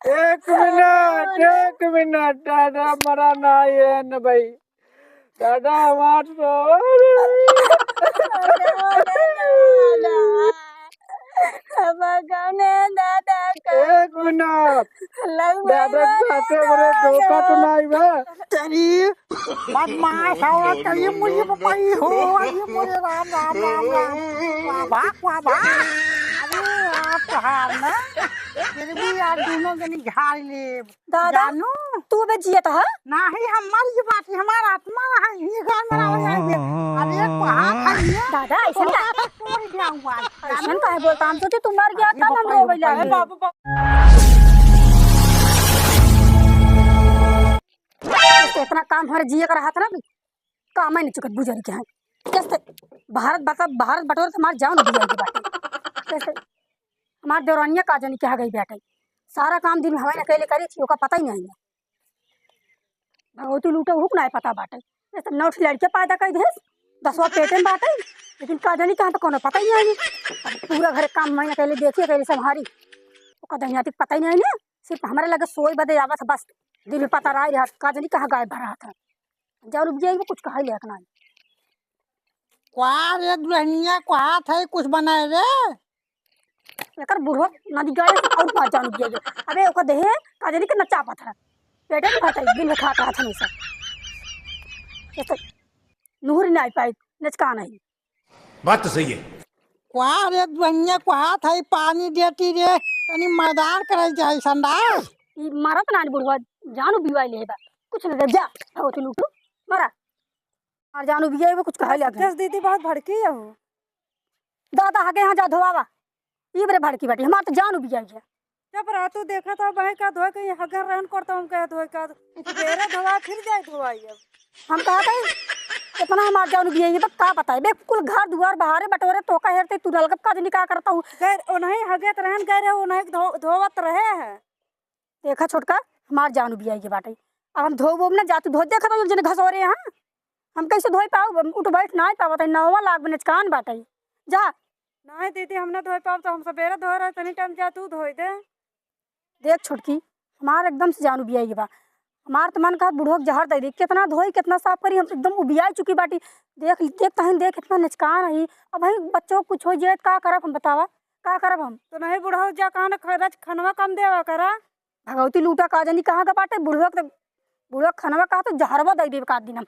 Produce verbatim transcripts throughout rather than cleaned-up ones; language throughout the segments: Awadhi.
एक मिनट, एक मिनट, दादा मरा ना ये न भाई। दादा हमार तो दादा। एक मिनट। दादा के साथे मेरे धोखा तो नहीं बा। तेरी बदमाश हो, कहीं मुझे पपाई हो, अरे मोरे राम, राम, राम, राम। वाह, वाह, वाह, वाह। अरे यार, तोहार ना, फिर भी यार दोनों जनी झाड़ ले। दादा, जानू? तू बे जियत ह? नाही, हम मर गए बाटी, हमार आत्मा है, ये घर में रहो जाएंगे। अरे, कहाँ था ये? दादा, ऐसा का? छोड़ दिया हुआ है। ऐसा काहे बोलता? हम सोचे तू मर गया, अरे, तब हम बताइए, रोवे लगे। बताइए। बाबू, बाबू। तो इतना काम हमारे जिए का रहा था ना, काम ही नहीं चुकत बुझारी के हैं। कैसे भारत बता, भारत बटोर के हमार जान दिया के बाटे। कैसे हमार देवरानिया का जानी कहाँ गई बाटे। सारा काम दिन हवा अकेले करी थी, ओका पता ही नहीं है। भगवती लूटे हुक ना पता बाटे। कैसे नौ ठे लड़के पैदा कर दे, दसवा पेटे में बाटे, लेकिन का जानी कहाँ पे कोनो पता ही नहीं है। पूरा घर काम मैं अकेले देखी, अकेले संभारी, ओका दहिया तक पता ही नहीं है। सिर्फ हमारे लगे सोई बदे आवत है बस। दिन में पता रहा, का जानी कहाँ गायब भरा था। जान रुक जाइए, कुछ कहा लेक ना। क्वा रे दुल्हनिया, क्वा थे कुछ बनाए रे? एकर बुढ़वा नदी गए और क्वा जान रुक जाइए। अबे ओकर देहे का जानी के नचा पाथरा। पेटे में खाता है, दिन में खाता है हमेशा। ये तो नूर नहीं पाई, नचका नहीं। बात तो सही है। क्वा रे दुल्हनिया, क्वा थे पानी देती रे, तनी मदद करे जाए संडास। ई मारत ना बुढ़वा, जान उबियाई ले बा। कुछ ना दे, जा, हो तू लूटू, मारा। और जान उबियाई बा, कुछ कहा ले आगे। कैसे दीदी बहुत भड़की है हो। दादा हगे यहाँ जा धोआवा। ई बरे भड़की बाटी, हमार तो जान उबियाई है। जब रातू देखा था वहीं का धोए के, हगर रहन करता हूँ कहे धोए का, बेरे धोआ फिर जाए धोआई अब। हम कहा था, इतना हमार जान उबियाई है, बस का बताए बे, कुल घर दुआर बहारे बटोरे तोका हेरते तू नलगप का जनी का करता हूँ। गैर ओनही हगत रहन गए रहे, ओनही धो-, धोवत रहे हैं। देखा छोटका, हमार जान उबियाई के बाटे। अब हम धोबो ना, जा तू धो, देखा तो जने घसोरे हैं। हम कैसे धोई पाऊ? हम उठ बैठ नाई पावत है, नौवा लाग बने कान बाटे। जा। नहीं दीदी, हम ना धोई पाऊ, तो हम सबेरे धोए रहे, तनी टाइम जा तू धोई दे। देख छोटकी, हमार एकदम से जान उबियाई के बा। हमार तो मन कहत बुढ़वा के जहर दे दी, कितना धोई, कितना साफ करी, हम एकदम उबियाई चुकी बाटी। देख, देख तहिन देख, इतना निचकान है। अब भाई बच्चों को कुछ हो जाए तो का करब हम, बतावा, का करब हम? तो नहीं बुढ़ऊ जा कहाँ न खरच खनवा कम देवा करा। भगवती लूटा का जानी कहाँ का बाटे, बुढ़वा के, बुढ़वा के खनवा कहा तो जहरवा दे देब का दिन हम।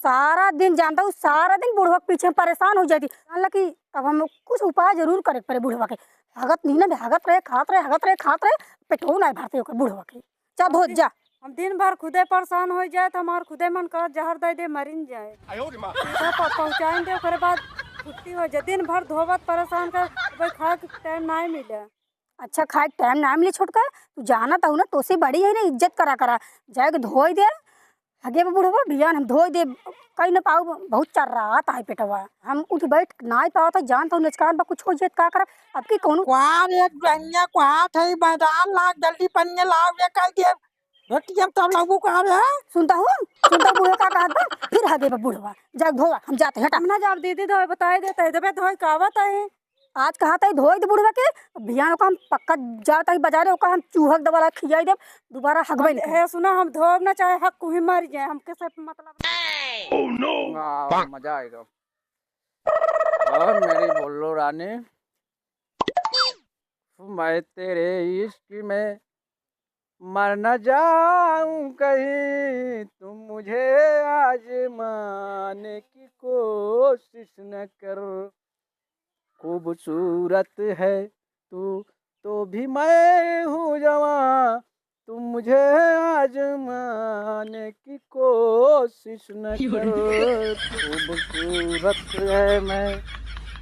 सारा दिन जानता हूँ, सारा दिन बुढ़वा के पीछे हम परेशान हो जाती। जानला कि अब हम कुछ उपाय जरूर करे के पड़े बुढ़वा के। हगत नहीं ना, हगत रहे, खात रहे, हगत रहे, खात रहे, पेटो नहीं भरते ओकर बुढ़वा के। जा धो जा। हम दिन भर खुदे परेशान हो जाए तो हमार खुदे मन कर जहर दे दे, मरिन जाए। आयो रे माँ। सीधा प-, पहुँचाएंगे, ओकरे बाद छुट्टी हो जाए। दिन भर धोवत परेशान कर, भाई खाए के टाइम नहीं मिले। अच्छा, खाए के टाइम ना मिले छोटका, तू जानत हऊ ना, तोसे बड़ी है ना, इज्जत करा करा, जाए के धोई दे। हगे बा बुढ़वा, बियान हम धोई दे, कहीं ना पाऊ, बहुत चर्रात है पेटवा, हम उठ बैठ नाई पावत है, जानत हऊ निचकान बा, कुछ हो जाए त का करब, अब की कौनो। क्वा रे दुल्हनिया, क्वा थे, मैदान लाग, जल्दी पनिया लाग रे, कह दे, भेटिया तब लगू कहाँ रे? सुनता हूँ, सुनता हूँ बुढ़वा का कहत बा, फिर हगे बा बुढ़वा, जा धोवा, हम जाते, हटा। हम ना जाब दीदी, धोए बताए देते, जबे धोए कावत है। आज कहा था धोई दे बुढ़वा के, बिहान ओका हम पक्का जात हई बाजारे, ओका हम चूहक दवा ला खियाई देब, दोबारा हगबे हम, नहीं करे। हे सुना, हम धोब ना चाहे हक कुही मर जाए, हमके से मतलब। Oh no! वाह, मजा आएगा। और मेरी बुल्लू रानी, मैं तेरे इश्क में मर न जाऊं कहीं, तुम मुझे आजमाने की कोशिश न कर। खूबसूरत है तू तो भी मैं हूँ जवां, तुम मुझे आजमाने की कोशिश न कर। खूबसूरत है मैं,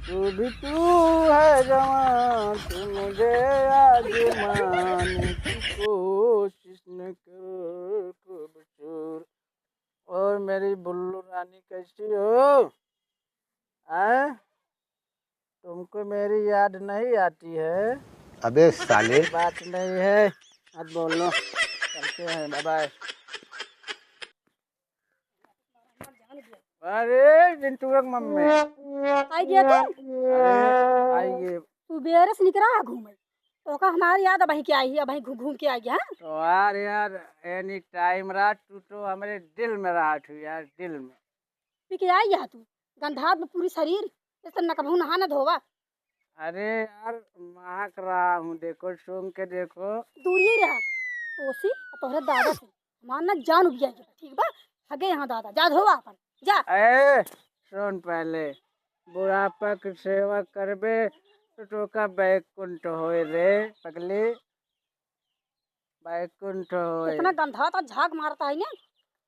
तू भी तू है जवां, तू मुझे आजमाने की कोशिश न कर। खूबसूरत। और मेरी बुल्लू रानी कैसी हो? हैं? तुमको मेरी याद नहीं आती है? अबे साले। बात नहीं है, मत बोलो। चलते हैं, बाय बाय। अरे, जिंटुआ के मम्मी। आई गया तू? अरे, आई गए। तू बेरे से निकरा है घूमे। तोहका हमार याद अबहीं के आई, अबहीं घूम घूम के आई, हाँ? तोहार यार any time रहा, तू तो हमरे दिल में रहत हू यार, दिल में। पी के आई है तू, गंधात में पूरी शरीर, इस तरह न कबहू नहा न धोवा। अरे यार, महक रहा हूँ, देखो, सूंघ के देखो। दूर ही रहा, ओसी तोहरे दादा से हमार ना जान उबिया गया, ठीक बा? हगे यहाँ दादा, जा धोवा अपन, जा। ए, सुन पहले, बुढ़ापा के सेवा करबे तो तोका बैकुंठ होए रे पगली, बैकुंठ होए। इतना गंधात झाग मारता है ना,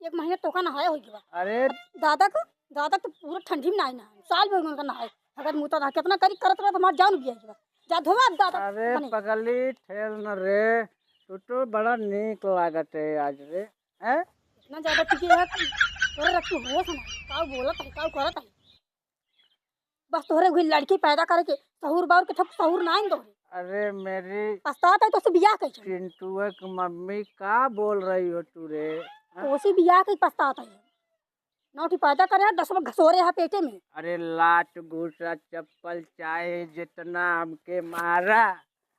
एक महीना तोका नहाया हो गया। अरे दादा का, दादा तो पूरा ठंडी में नहाए, नहाए, साल भर उनका नहाए, अगर मुता था कितना करी करत रहा तो हमार जान उबिया गया। जा धोवा अब दादा अरे अपने। पगली, ठेल न रे, तू तो बड़ा नीक लागत है आज रे, हैं? इतना ज्यादा पी के है कि तोरे रख तू होश ना, काऊ बोलत है, काऊ करत है। बस तोहरे कोई लड़की पैदा करे के सहूर बाउर के ठक सहूर ना आइन तोहरे। अरे मेरी पछतात है तो से बियाह कइसे? चिंटुआ की मम्मी, का बोल रही हो तू रे? हाँ? तो से बियाह के पछतात है। नौठी पैदा करे है, दसवा घसोरे है पेटे में। अरे लात घूसा चप्पल चाहे जितना हमके मारा,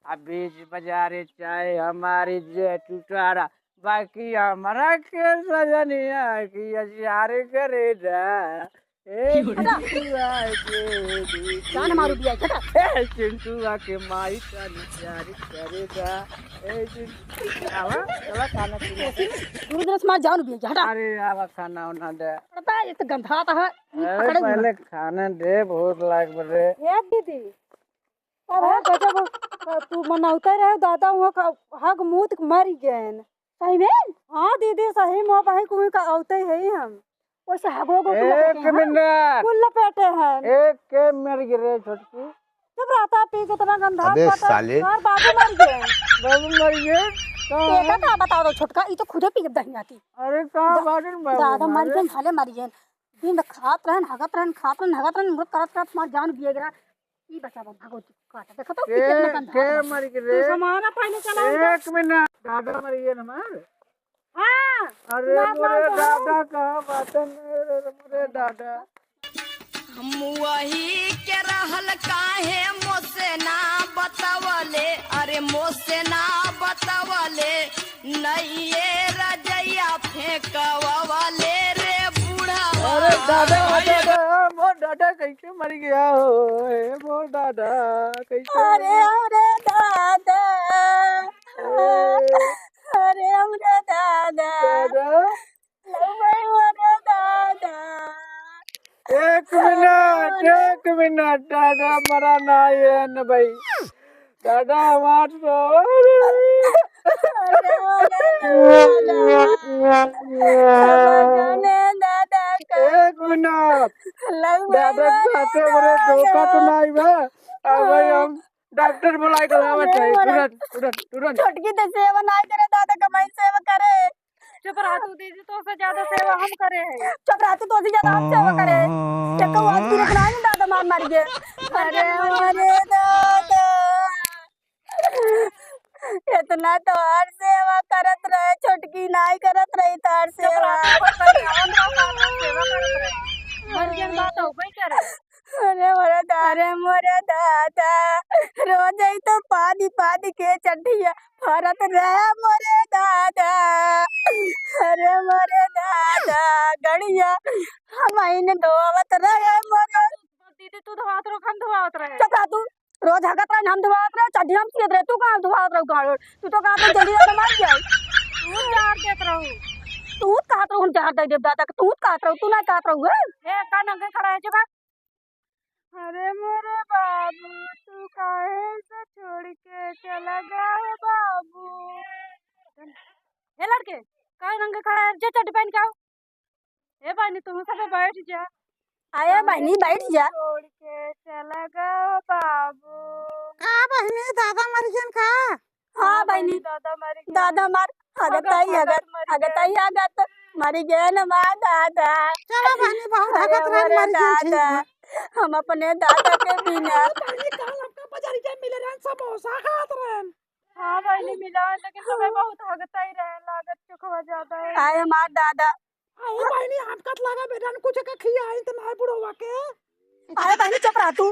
आ बीच बाजारे चाहे हमारी इज्जत उतारा, बाकी हमरा के सजनिया की अचार करे दा। ए हटा। चिंटुआ के दीदी। जान मारू बिया, हटा। ए चिंटुआ के माई का निचारी करे दा। ए चिंटू, आवा, चला खाना पीना। दूर दरस मार जान बिया, हटा। अरे आवा खाना उना दे। पता है, ये तो गंधात है। अरे पकड़े पहले हुए। खाना दे, भूख लाग रे। ए दीदी, अरे गजब, तू मनौते रहे दादा, वहाँ का हग मूत के मर गए। सही में? हाँ दीदी, सही में, वही कुएं का औते ही हम। वैसे हगो गो के एक लपेटे हैं। मिनट। कुल लपेटे हैं। एक के मर गिरे छोटकी। चुप रहता, पी के इतना गंधात अबे बाटे। साले। और बाबू मर गए। बाबू मर गए? कहाँ? एका का बताओ तो छोटका, ई तो खुदे पी के दहियाती। अरे का दा-, बाजन बाबू दादा मर मारे? गए, भले मर गए। दिन खात रहन, हगत रहन, खात रहन, हगत रहन, मुझे करत करत हमार जान बिया गिरा। ई बचावा भगवती काटा। देखा तो के, कितना गंदा के हाथ बा। मर गए तू रे? सामान पहले चला अंदर। एक मिनट, दादा मर गए हमार। हाँ, अरे ना मोरे मालूम। दादा, कहाँ बाटन रे मोरे दादा? हम वही के रहल काहे मोसे ना बतवले, अरे मोसे ना बतवले, नइये रजइया फेंकवले रे बूढ़ा। अरे दादा, दादा, मोर दादा कैसे मर गया हो? ए, मोर दादा, कैसे? अरे, अरे दादा। ए। अरे, हमरे दादा। दादा। लव भाई, हमरे दादा। एक मिनट, एक मिनट, दादा मरा ना ये न भाई। दादा, हमार तो अरे, अरे, दादा। हमार जाने दादा का। एक मिनट। लव भाई, दादा, हमरे कहते बड़े दादा। धोखा तो नहीं बा। अब भाई हम डॉक्टर बुलाए के लावत है। अरे, तुरंत, तुरंत, तुरंत। छोटकी तो सेवा ना करे, दादा कमाई सेवा करे। चुप रह तू दीदी, तोसे ज्यादा सेवा हम करे हैं। चुप रह तू, तोसे ज्यादा हम सेवा करे हैं। देखो, आज की रखना है, दादा मार मार के। अरे, अरे, दादा। इतना तोहार सेवा करत रहे, छोटकी नाई करत रही तोहार सेवा। मर गया बात हो गई करे। अरे मोरे दा-, अरे मोरे दादा, रोज ही तो पानी पानी के चड्ढिया फरत रहे मोरे दादा। अरे मोरे दादा, गड़िया हम आइन धोवत रहे मोरे। दीदी, तू धोवत रहो, हम धोवत रहे। चुप रह तू। रोज हगत रहे, हम धोवत रहे, चड्ढिया हम सियत रहे, तू कहाँ धोवत रहो गाड़ो? तू तो कहाँ पे जल्दी से मर जाए। तू जहर देत रहो। तू कहत रहो हम जहर दे देब दादा के, तू कहत रहो, तू ना कहत रहो, हैं? ए, का नंगे खड़ा है, जब अरे मोरे बाबू, तू काहे से छोड़ के चला गया है बाबू? ए लड़के, काहे नंगे खड़ा है? जे चड्डी पहन के आओ। ए बहनी, तू सब बैठ जा। आया बहनी, बैठ जा। छोड़ के चला गया बाबू। का बहनी, दादा मर गयन का? हाँ हाँ बहिनी, बहिनी, दादा मर गए। दादा मार, हगत हगत, आई, हगत हगत, मर हगत गए। आई, हगत, मर गए न माँ दादा। चलो बहिनी, बहुत अरे हगत रहन, हमारे मर गए, ठीक दादा, बा। हम अपने दादा के बिना। अरे बहिनी, काल हमका बजारिया मिले रहन, समोसा खात रहन। हाँ बहिनी, मिला है, लेकिन समय बहुत हगत ही रहन, लागत चोखवा ज्यादा है। आए हमार दादा। अरे बहिनी, हगत लागा बेटा, कुछ का खिया है तो नहीं बुढ़वा के। अरे बहिनी, चुप रह तू।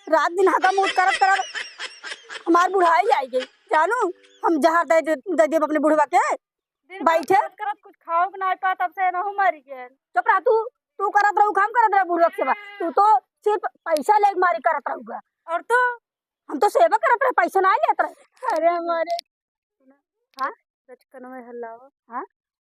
रात दिन हगा मूत करत करत हमार बुढ़ाई आई गई, जानू, हम जहर दे दे, दे देब अपने बुढ़वा के। दिन भर बैठे। करत करत कुछ खाओ के नाई पा, तब से एनहू मरी गए। चुप रह तू, तू करत रहू, हम करत रहे बुढ़वा के सेवा। तू तो सिर्फ पैसा लेके मारी करत रहूगा। और तू? हम तो सेवा करत रहे, पैसा नाई लेत रहे। अरे हमारे हाँ? बचकनवे हल्लावा। हाँ?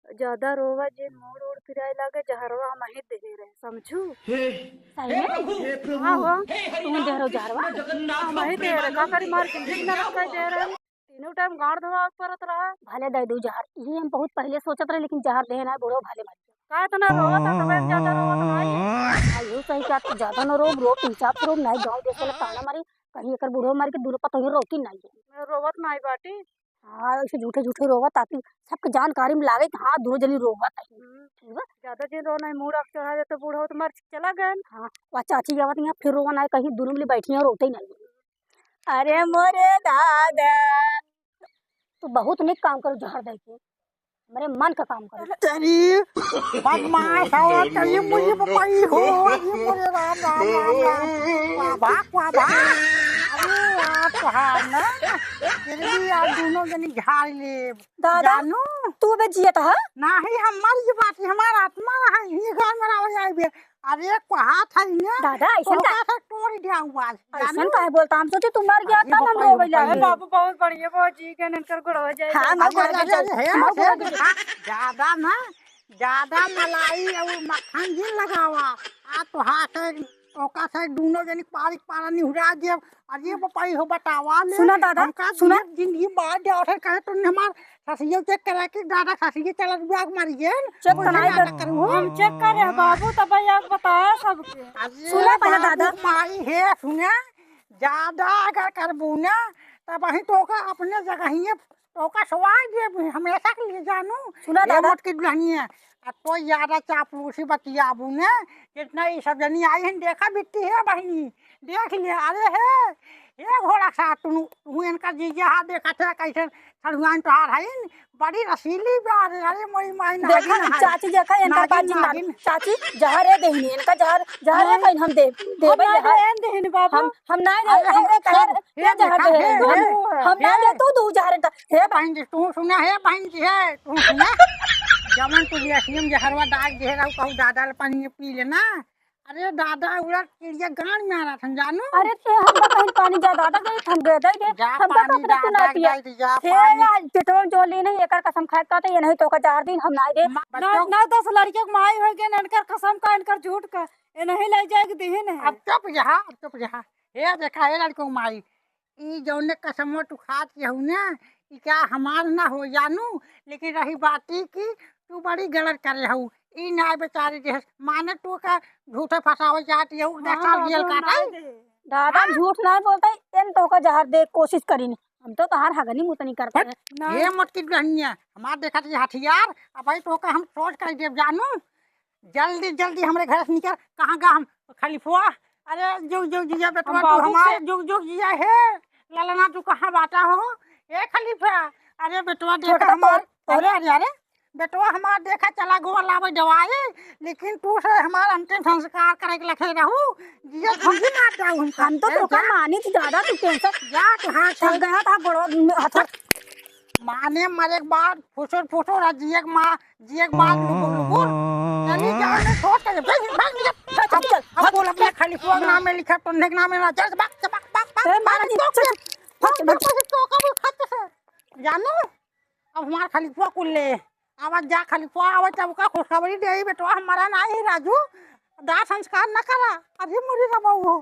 ज्यादा रोवा जे मूड़ उड़ पिराए लागे, जहरवा हमही देहे रहे, समझू? हे, सही हे में? प्रभु, हे प्रभु, हाँ हो, हे हरि तुम राम देहरो कृष्ण जहरवा। जगन्नाथ हम ही दे रहे, का करी, मार के प्रेमानंद। ठीक ना रखा दे रहे। तीनों टाइम गाड़ धोआ परत रहा। भले दे दू जहर, ये हम बहुत पहले सोचत रहे, लेकिन जहर देहे ना, बुढ़ो भले मर गया। का इतना रोवत है, तबे ज्यादा रोवत ना है। हाँ, ये सही कहा, तू ज्यादा ना रो, रो, चुपचाप रो, नहीं गाँव देश वाला ताना मारी, कहीं एकर बुढ़ो मर के दुनो पतोहियो रोटी नहीं है। मैं रोवत नहीं बाटी। हाँ, ऐसे झूठे झूठे रोवत, ताकि सबके जानकारी में लागे कि हाँ, दुनो जनी रोवत है। हम्म। ठीक बा? ज्यादा दिन रो नहीं, मूड़ अप चढ़ा जाए तो बूढ़ा हो तो मर चला गए। हाँ, वह चाची आवत यहाँ फिर रोवा नहीं, कहीं दुनो मिली बैठी हैं, रोते ही नहीं। अरे मोरे दादा, तू बहुत निक काम करू जहर दे के, मेरे मन का काम करू। तेरी बदमाश हो, तेरी मुझे बताई हो, ये मोरे राम, राम, राम, राम। वाह, वाह, वाह, वाह। अरे यार, तोहार ना, फिर भी यार दुनो जनी झाड़ ले। दादा, जानू? तू अबे जियत ह? नाही, हम मर गए बाटी, हमार आत्मा रहा, ये घर में रहो जाए बे। अरे, कहा था इन्हें? दादा, ऐसन का तोहका से तोड़ दिया हुआ है, ऐसन जानू? काहे बोलता? हम सोचे तू मर गया अरे था, हम बाबा, रो ये बैला बताइए। है। बाबू बहुत बढ़िया, बहुत जी के इनकर गोड़वा जाए। हाँ, अरे, मर अरे, गोड़वा अरे, जाए। अरे, हे, मर हे, गोड़वा जाए। ज्यादा ना, ज्यादा मलाई और मक्खन जिन लगावा। आ तोहा से, ओका से दुनो जनी पारी पारा निहुरा देब। अरे बपाई हो, बतावा ले। सुना दादा, हमका सुना। जिंदगी बात दे, और कहे तो हमार ससियो चेक करा के दादा ससियो चलत ब्याग मारी गेल। चेक तो नहीं कर। हम चेक करे हैं बाबू, तब यार बताया सबके। अरे सुना पहले बाबू दादा। माई हे, सुना, ज्यादा अगर करबू ना, तब वहीं तोका अपने जगहिए तोका सवाल जे हमेशा के लिए जानू। सुना ए दादा। मोटकी दुल्हनिया, आ तो ज्यादा चापलूसी बतियाबू ना, जितना ये सब जनी आई हैं, देखा बिट्टी है बहिनी, देख लिया। अरे हे, हे घोड़ा सा, तू, तू इनका जीजा हा देखा था कैसे सड़ुआन तोहार हईन, बड़ी रसीली बा रे। अरे मोरी माई, देखा नागिन ना है। चाची, देखा इनका नागिन, बाजी मार। नागिन। चाची, जहर है देहिनी, इनका जहर, जहर है नहीं। कहीं हम दे, हम देबे ना जहर। देन देहिन बाबू। हम, हम ना दे, अरे ए, हम ए, ए, सब, कहे, ए, ए, जहर देखा, दे, हे, हम, हे, हम ना हे। दे, तू दू जहर इनका। हे बहन जी, तू सुना, हे बहन जी, हे, तू सुना। जमन तू भी असलियम जहरवा डाल दे रहा, कहू दादा ले पानी पी लेना। अरे दादा, उड़ा चिड़िया गान में आ रहा था, जानू? अरे ते हमका कहीं पानी जा दादा दे, हम दे दे दे, जा हमका पानी तो जा, तू ना जा, पिया। जा, जा हे पानी। आज पेट्रोल जो ली नहीं, एकर कसम खाए का तो ये नहीं तो का चार दिन हम ना दे। मा-, ना, बच्चों ना दस लड़के के माई होइगे, इनकर कसम का, इनकर झूठ का, ये नहीं ले जाए के दिहिन है। अब चुप रहा, अब चुप रहा। हे देखा, हे लड़को माई, ई जौने कसमवा तू खात रहू ना, ई का हमार ना हो जानू, लेकिन रही बात ई कि तू बड़ी गलत करे हऊ। ई ना बेचारी जे माने तू का झूठे फंसावे जात रहू, हाँ, देखा बाबू, जेल हम काटा। ना दे। दादा, हम हाँ? झूठ ना बोलता, एन तो का जहर दे कोशिश करीन। हम तो तोहार हगनी मुतनी करते हट, हैं। ना। ये मत की दुल्हनिया, हमार देखा थी हथियार, अब भाई तो का हम सोच कर देब जानू। जल्दी, जल्दी हमरे घर से निकर, कहाँ गा हम खलीफवा? अरे, जुग, जुग जिया बेटवा, हम तू बाबू हमार से जुग, जुग जिया हे। ललना, तू कहाँ बाटा हो? ए खलीफा, अरे बेटवा, देखा छोटका हमार, तोर, तोर अरे, अरे, अरे, बेटवा हमार देखा चला गोवा लावे दवाई, लेकिन तू से हमार अंतिम संस्कार करे के लखे रहू, जिया हम भी मार जाऊ हम हम तो ए, तोका जा। मानी थी दादा, तू टेंशन जा, तू हाँ, चल चल। गया था गोड़वा में हथवा। माने मरे के बाद फुसुर फुसुर आ जिए के माँ, जिए के बाद लुबुर लुबुर। चली जाओ ने छोड़ के, भाग, भाग, निकल। चल, चल, चल, अब, अब भाग, बोल अपने चल। खलीफुआ के नाम में लिखा, टोन्ने के नाम में ना, चल, भाग, चल, भाग, भाग, भाग, ए, मारा भाग, जी, भाग, चल, भाग, चल, भाग। तो कब खत से जानू, अब हमार खलीफुआ कुल ले, आवाज जा खलीफुआ, आवाज तब का खुशखबरी दे, बेटवा हमारा ना है राजू, दाह संस्कार न करा, अभी मुरी रबऊ हो।